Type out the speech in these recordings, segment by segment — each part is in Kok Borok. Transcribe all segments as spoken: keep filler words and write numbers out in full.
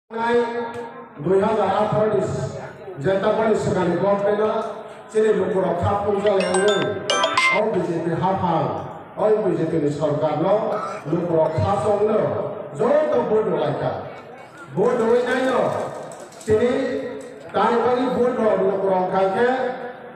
Nai dui hazar atharo ni jeta boni swkangni government o chini lukurok kha phunjak wngwi o B J P haphang, o B J P ni sorkar no lukurok kha chongno joto vote rwlaikha. Vote rwwi naino tini tani bagwi vote rok lukurok khai khe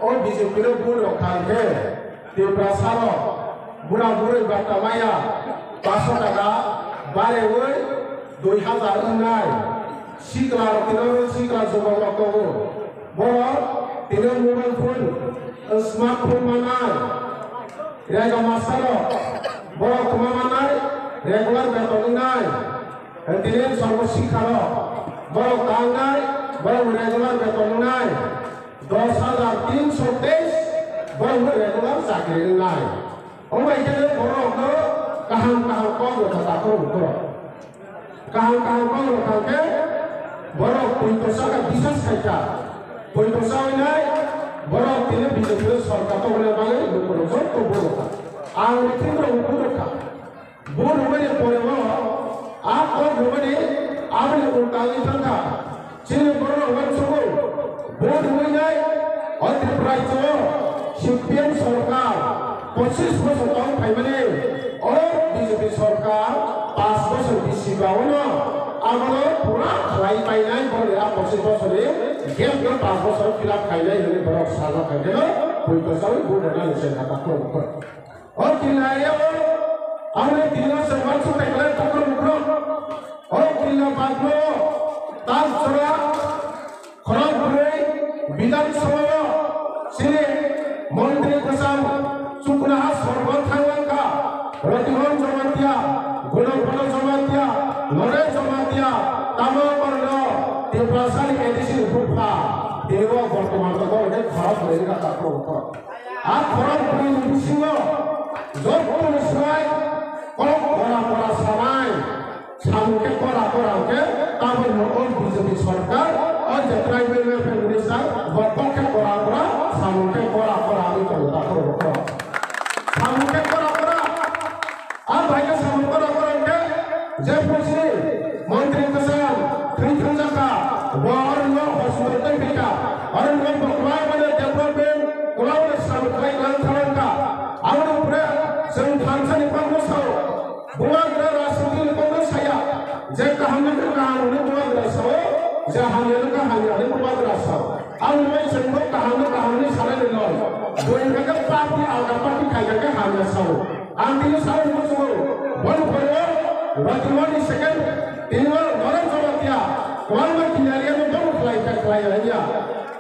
o B J P no vote rok khai khe Tiprasa rok bura buri bata maya paso taka barewi dui hazar wngnai. Sikla rok tino sikla jubok rok tongo. Borok tino mobile phone, smartphone manai. Rega master rok borok tuma manai regular beton wngnai. Tini sorbo sikha rok borok tangnai, borok regular beton wngnai. Dos hazar tinso teis borok regular chakri wngnai. Omo hai khe borok no kaham kaham kok rwkha takhuk rwkha. Kaham kaham kok rwkha khe borok poito saka bisas khaikha. Poito sawi nai borok tini B J P sorkar tongna bagwi lukurok joto borok. Ang ni thik rok borok kha. Bo rwmani pore o a kok rwmani aboni ulta wngwi thangkha. Chini borok uansukgo, bo rwinai o Tripura rajyo o C P M sorkar pochis bosor tong phaimani, o B J P sorkar panch bosor bisi ba uno abono pura khlai painai, boni a pochis bosorni gap no panch bosor fill up khainai hwnwi borok sajak khaikhe no poito sawi bo rwnani se kha takhuk. O killa area o ang tini o se uansuk khaikhe takhuk bukhuk. O killa bagno tal chora khorok bwrwi Bidhan Sabha o chini montri kwcham chuknoha sorbo thanglankha, Ratihon Jamatia, Gunokbono Jamatia, Lore Jamatia, tamo borno Tiprasani A D C ni bupha, tini o bortoman o borok khe khorok bwrwi wngkha takhuk bukhuk. A khorok bwrwi ni bisingo joto ni swmai kok kora kora sanai, samung khe kora kora hwnkhe tabukno o B J P sorkar, o je tribal welfare minister, bo kok khe kora kora, samung khe kora kora wngwi tongo takhuk bukhuk. Samung khe kora kora. A bai khe samung kora kora hwnkhe je puisi montri kwcham thwi thangjakha, bo oro no hospital tei phikha, oro no bo kwlai mani development kwlai mani samung khlai lang thalangkha. Aboni pore chwng thansani kokno sao, bubagra rajniti ni kokno saya, je kaham no khe kaham hwnwi bubagra sao, je hamya no khe hamya hwnwi bubagra sao. Ang bai chwngno kaham no kaham ni sanai ni loi. Bui khe party alka party khai khe hamya sao. Ang tini sao ni muchungo. Boni pore o Ratihon ni second tini o Lore Jamatia. Kwbangma killa area no bono khlai kha khlai ya ya.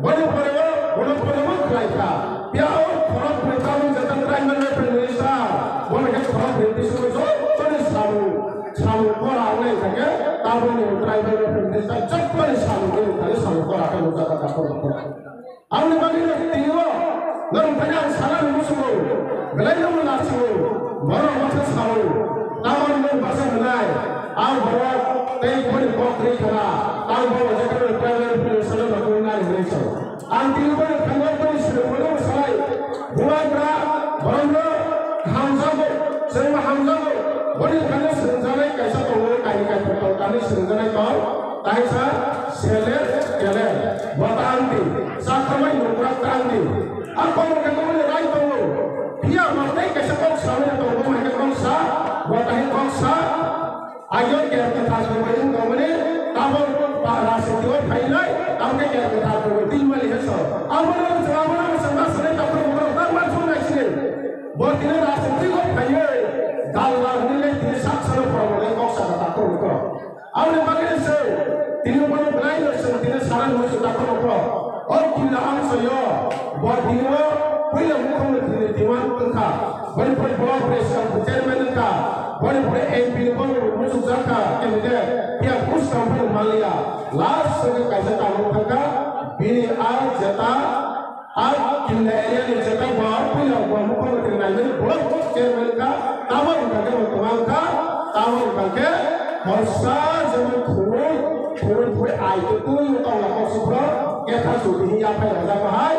Boni pore o bono pore o khlai kha. Pia o khorok bwrwi tabuk jeta tribal welfare minister. Bono khe khorok bwrwi bisingo joto ni samung samung kora wngnai kha khe tabuk ni tribal welfare minister joto ni samung ni kha khe samung kora khe nukjak kha takhuk bukhuk. Aboni bagwi no tini o norok thani ang sana ni muchungo, belai no nasingo, borok masa sao, tabok no basa hwnai, ang borok tei boni kok ri khana, tang bo je khe private financial no ko nai hwnwi sao. Ang tini boni thangwi boni sini boni salai, bubagra borok no hamjago, chwngno hamjago, boni thani swrwngjaknai kaisa tongo, kaini kaitham tong, kaini swrwngjaknai tong. Kaisa seler keler bo tangdi, sakhamai nukra tangdi. A komo khe komoni rai tongo. Phiya ma tei kaisa kok samani tongo, bo hai khe kok sa, bo tai kok sa. Ayo ker kwthar kwbai wng tongmani, tabok rajniti o phainai, tabok khe ker kwthar kwbai twi mali he so. Abono chwng, abono chwng ma sanai tabok borok tak ma chwng nai sini. Bo tini rajniti o phaiwi, dal dal hinwi tini sak salo promo kok sa ta tabok. Aboni bagwi se tini bono belai no se tini sana hino se takhuk rokno. O killa ang sayo, bo tini o puila mukhono tini diwan wngkha. Boni pore block reskang chairman wngkha. Boni pore M P ni bono musuk jakha candidate. Pia buskang bono maliya. Last se kaisa tamo thangkha. Bini a jeta A killa area ni jeta bo puila bo mukhono tini naimani block chairman ka, tamo wngkha khe bo kwbang kha, tamo wngkha khe horsa jemon thurui, thurui thurui ai khe twi tongla kok sukro, ketha sudi hi yaphai rajak bahai.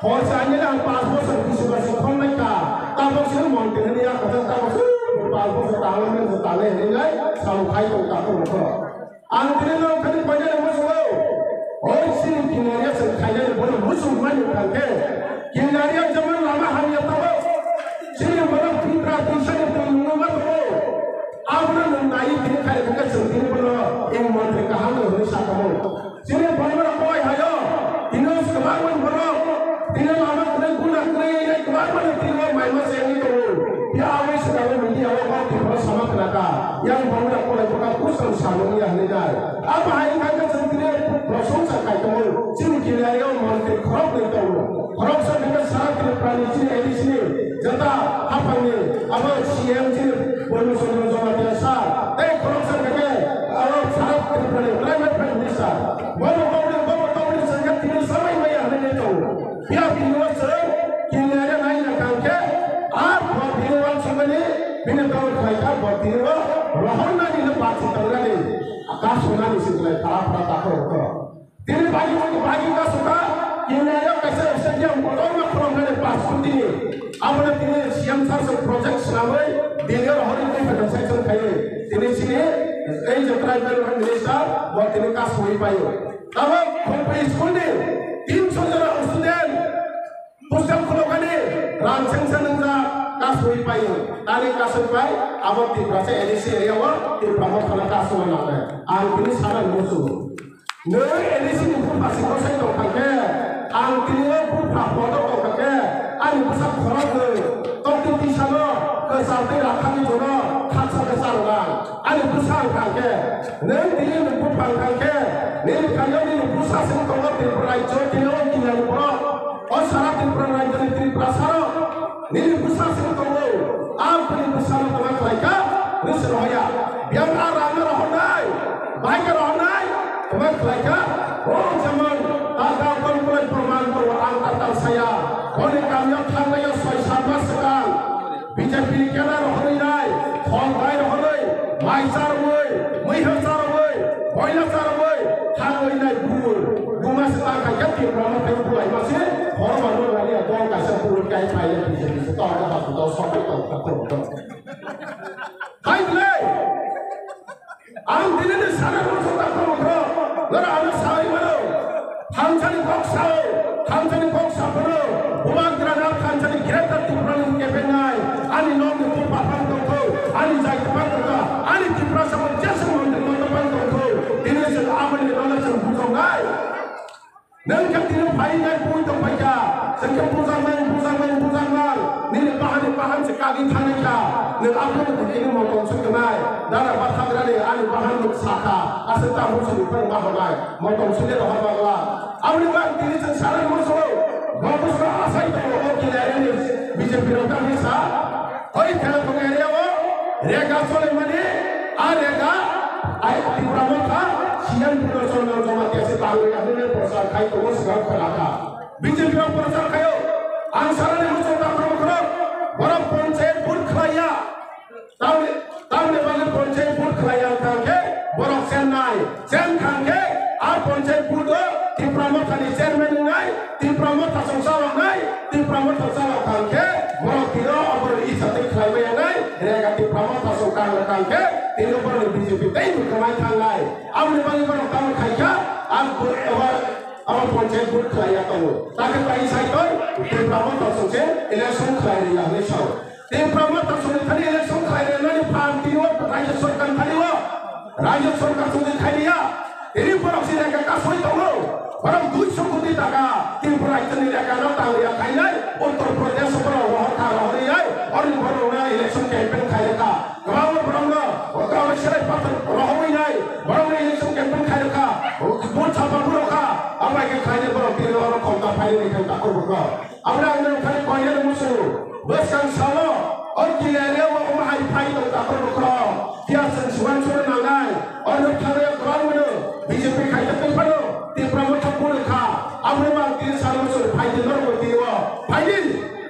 Horsa ani ang panch bosor bisi basi khongnai ka, tamo sini montri ni ya kha, tamo sini panch bosor tamo ni tale hinai, samung khai tong ka tong ko. Ang tini no Musulman ni thangkhe, Kilaria jemon lama hamya tongo, chini borok Tipra Twisani twi nungma tongo. Abono nwng nai tini khai khe chwng tini bono ing montri kaham no hwnwi sa tongo. Chini borok koi hayo, tini kwbangma borok, tini lama kwrwi guna kwrwi ine kwbangma tini o maima se wngwi tongo. Phiya aboni swkango media o kok tini sama khnakha. Yang borok koi bokha kusam samung ya hwnwi nai. Abo hai wngkha khe chwng tini prosongsa khai tongo, chini Kilario montri khoroknwi tongo. Khoroksa khe sara Tripura ni chini A D C ni jeta haphangni abo C M chini Purno Chandra Jamatia sir, tei khoroksa khe abo sara Tripura ni Climate Change Minister. Bobo tongni, bobo tongni sengkhe tini samai maya hwnwi tongo. Phiya tini o chwng Kilario naina kangkhe, a bo tini o wansukmani, bini tongwi khlaikha, bo tini o rohornani no bachwi tongnani. Kasonani se belai phara phara takhorok borok. Tini bagi bagi kasokha, Kilario kaisa stadium kotorma khulumnani pass kutini. Abono tini C M sir se project swnamwi, Delhi rohorwi twi phaikha sanction khaiwi. Tini chini ei je tribal minister, bo tini kasoi paio. Tamo Khumphai school ni tinso jora student, Hostel khulukani rang sengsa nwngjak kasui paio. Tani kasui pai abo Tiprasa A D C area o Tipra Motha no kasui nangnai. Ang tini sana musu. Nwng A D C ni buphasi bwsai tong kha khe, ang tini o bupha podo tong kha khe, ani bwsa khoroknwi tongtwi tisano kwchar tei rakhani jono khaksa khe charwnai. Ani bwsa ang kha khe, nwng tini nwng bupha ang kha khe, nini kaiyo nini bwsa se tongo Tripura rajyo, tini o Kilario borok. O sara Tripura rajyoni Tiprasarok nini bwsa se tongo, a bini bwsano tongma khlaikha, rwswk rohorya. Biyang a rangno rohornai, baikha rohornai, tongma khlaikha. O jemon Tata Uttam Kulai Praman tongo, ang Tata saya. Boni kamio thangnaio soi sat mas swkang. B J P ni kena rohorwi nai, thongbai rohorwi, mai charwi, muiha charwi, boila charwi, thangwi nai bul. Buma se ta khaikha Tipra Motha ni bulai mase, horma no rani a dol kaisa bul kai phai ya B J P se ta ka ba ta sok ta ta ta. Hai le. Ang tini ni sana rwchapta khorokro, noro ano sawi mano. Thansani kok sao, thansani kok saphano, Bubagra na thansani Greater Tripura ni kebenai, ani nok ni bupha phang tongkho, ani jai phang tongkho, ani Tiprasa mo jesa montri montri phang tongkho, tini se amani nona se bujongai. Nwng khe tini phainai bui tong phaikha, chwng khe bujaknai, bujaknai, bujaknai. Nini bahan ni bahan se kagwi thanai kha. Nwng aphuru tini motom swi tongnai. Dara bathagrani ani bahan nuk sakha. Aswk ta muchuni phano ma hwnai. Motom swi le rohor bagla. Aboni bagwi tini chwng sana muchungo. Bo bwskango asai tongo o Kilario ni B J P rok tamni sa. Oi Khelapung area o rega solemani, a rega ai Tipra Motha, C M Purno Chandra Jamatia se tangwi ahli prochar khai tongo swkang khwlakha. B J P rok prochar khaio, ang sanani muchung ta khorok khorok, borok panchayat vote khlaiya. Tamni, tamni bagwi panchayat vote khlaiya wngkha khe borok chennai. Chen thang khe a panchayat board o Tipra Motha ni chairman wngnai, Tipra Motha song chaloknai, Tipra Motha chalok thang khe borok tino oboroni icha twi khlai maya nai, rega Tipra Motha song kang kang khe tino boroni B J P tei mwkhwmai thangnai. Aboni bagwi borok tamo khai kha, a bo-, abo, abo panchayat board khlai ya tongo. Takhe pai sai tong Tipra Motha song se election khlai ri ya hwnwi sao. Tipra Motha songni thani election khlai rwnani phan tini o Rajya Sarkar thani o, Rajya Sarkar songni thani ya. Tini borok si rega kasoi tongo. Borok duiso koti taka Tripura rajyoni rega no tangwi ya khainai. Uttar Pradesh borok rohor kha rohor ya. Oni borok na election campaign khai kha. Kwbangma borok no kwbangma serai pathar rohor nai. Borok no election campaign khai kha. Vote chapa borok kha. Abai khe khainai borok tini oro khonta phainai khe takhor borok. Aboni ang nang thani koinani musu bwskang salo o Kilario o omo hai phai tong takhor bukhro. Phiya chwng sugan suri nangnai. O nuk thangwi kwbang mano B J P khai tongwi phano Tipra Motha bwrwi kha. Aboni mang tini sal musu phai di norok bo tini o. Phai di.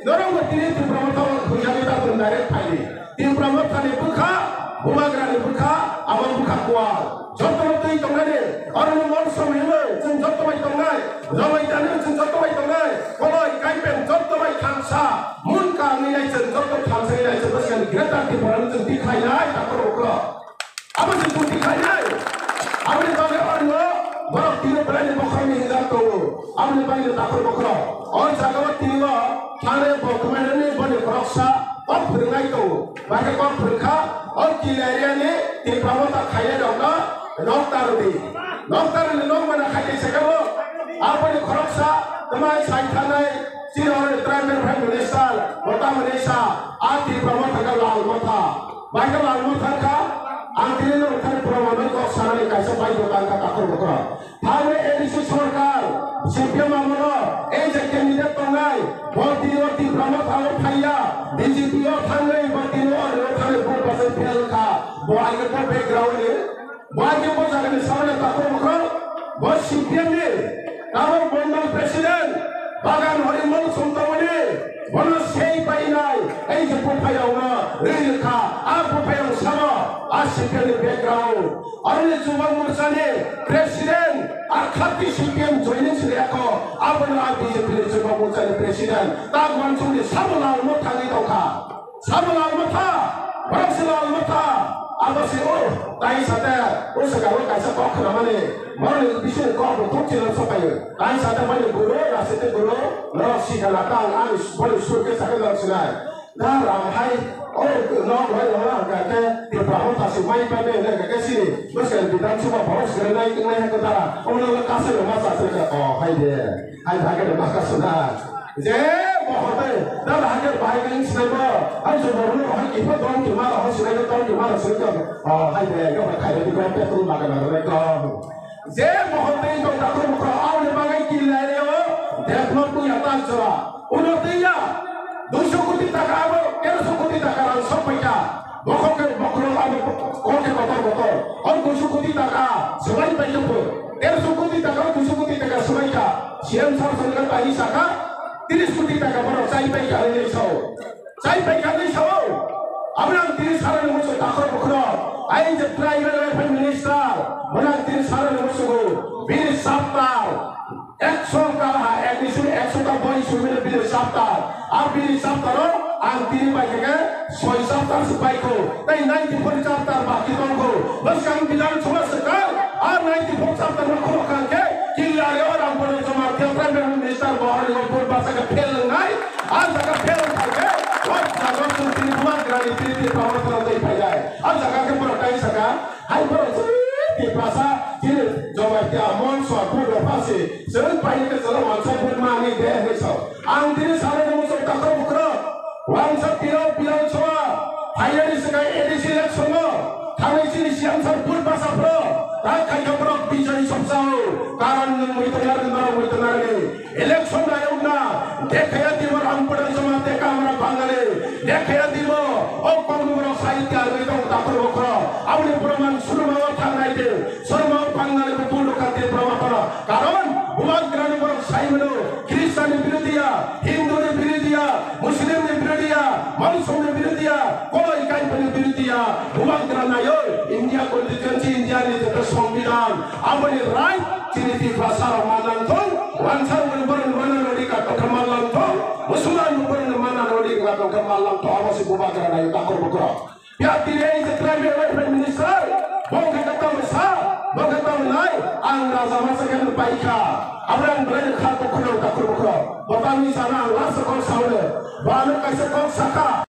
Norok bo tini Tipra Motha o thwijagwi ta tong direct phai di. Tipra Motha ni bwkha, Bubagra ni bwkha, abo bwkha kual. Joto no twi tongnani, oroni mol som hinwi chwng joto bai tongnai, romai tani chwng joto bai tongnai, koloi kaipen joto bai thansa, mun ka wngwi nai chwng joto thansa wngwi nai chwng bwskang Greater Tripura ni chwng tikhlai nai takhor uklo. Abo se chwng tikhlai nai. Aboni bagwi orno borok tino belai ni bokhorok ni hinjak tongo. Aboni bagwi Takhuk bukhuk. O jaga o tini o thangwi bo kwmairani boni khoroksa kok phwrwngnai tongo. Bahai khe kok phwrwngkha, o Killa area ni Tipra Motha khainai rokno nokta rwdi. Nokta rwdi, nok mana khaidi se khe bo. Aboni khoroksa kwmai sai thanai chini oro Tribal Welfare Minister bo tamoni sa a Tipra Motha khe Lal Motha. Bahai khe Lal Motha kha, ang tini no thani proman bai kok sanani kaisa bai dokan kha takhuk bukhuk. Thangwi A D C sorkar, C P M amolo, ei je candidate tongnai, bo tini o Tipra Motha o phaiya, B J P o thangwi bo tini o rwno thangwi vote bachai phel kha, bo aike bo background ni, bo aike bo jaga ni samani takhuk bukhuk, bo C P M ni, tabok Mondol President, Bagan Horimol Sumtomoni, bono sei painai, ei je buphayungno rwi rwkha, a buphayung sabo, a C P M ni background. Aroni Chuba Morchani President, a khati C P M joining sri ako, abono a B J P ni Chuba Morchani President, tak wansukni sabo Lal Motha ni tongkha. Sabo Lal Motha, borok se Lal Motha, abo se o, tai sate, o se garo kaisa kok khna mani, borok ni bising kok bo thuk chila sokayo. Tai sate mani guru, rasete guru, norok sikha na tang, ani boni surke sake norok sinai. Da ram hai, o nok hai rok hwnkha khe Tipra Motha se mai pai nai hwnkha khe sini bwskango Bidhan Sabha borok se nai tongnai hai khe da ram. Omo no kasa no ma sa se kha, o hai de. Hai da khe ma kasa na. Je bo hote, da da khe bahai khe sinai bo. Hai je bo no hai kiphilwi tong ki ma ho sinai tong ki ma sinai. O hai de, ga khai de ko petrol ma ga na ko. Je mohotwi tong takhuk bukhuk, aboni bagwi Killa area o develop wngya tak jora. Uno twiya duiso koti taka abo teroso koti taka rang sok paikha. Bokhok khe bokhorok abo kote kotor kotor. O duiso koti taka swbai paikha bo. Teroso koti taka o duiso koti taka swbaikha. C M sir songkha tani saka tiris koti taka borok chai paikha hinwi sao. Chai paikha hinwi sao, abo ang tini sarani muchung takhuk bukhuk, ai je tribal welfare minister, bono ang tini sarani muchungo, bini saptar, ekso ka ha, ekso, ekso ka boi sumile bini saptar, a bini saptaro ang tini paikha khe soi saptar se paikho, tei ninety four saptar baki tongkho, bwskang Bidhan Sabha swkang, a ninety four saptar no khulok kha khe, Killa area o Rampur Jamatia tribal minister bo hwnwi bo basa khe fail wngnai, A jaga fail wngkha khe, o jaga chwng tini bubagrani tini tini pamar pamar tei phainai. A jaga khe borok tai saka, hai borok chwng Tiprasa, chini Jamatia, Monso, Budo, Phasi, chwng paini khe chwng wansa vote mani de hinwi sao. Ang tini sanani muchung takhuk bukhuk, wansa tiro Bidhan Sabha, phainani swkang A D C election o, thangwi chini C M sir vote basa phro, ta khaikha borok bijoy sopsao, karon nwng muitongnarni, norok muitongnarni. Election ayokna, dekhaya timo Rampur Jamatia Kamra Bangali, dekhaya timo, o kongni borok sahitya rwi tong takhuk bukhuk, aboni proman surumao thangnai de, surumao thangnai bo bul rwkha de proman kono. Karon, bubagrani borok saimano, Christian ni birudiya, Hindu ni birudiya, Muslim ni birudiya, Mansong ni birudiya, Koloi Kaipa ni birudiya, bubagra nayo, India constituency, India ni joto Songbidan, aboni right, Chini Tiprasa rok ma nang thung, wansa rok ni borok ni ma nang nodi ka tongkha ma lang thung, musulman ni borok ni ma nang nodi ka tongkha ma lang thung, abo se bubagra nai takhuk bukhuk. Ya tini ei je tribal welfare minister, bo khe ka tamo sa, bo khe tamo nai, ang raja masa khe paikha, abo ang belai kha tongkha nang takhuk bukhuk. Bo tangni sana ang last kok saune, bo ano kaisa kok sakha.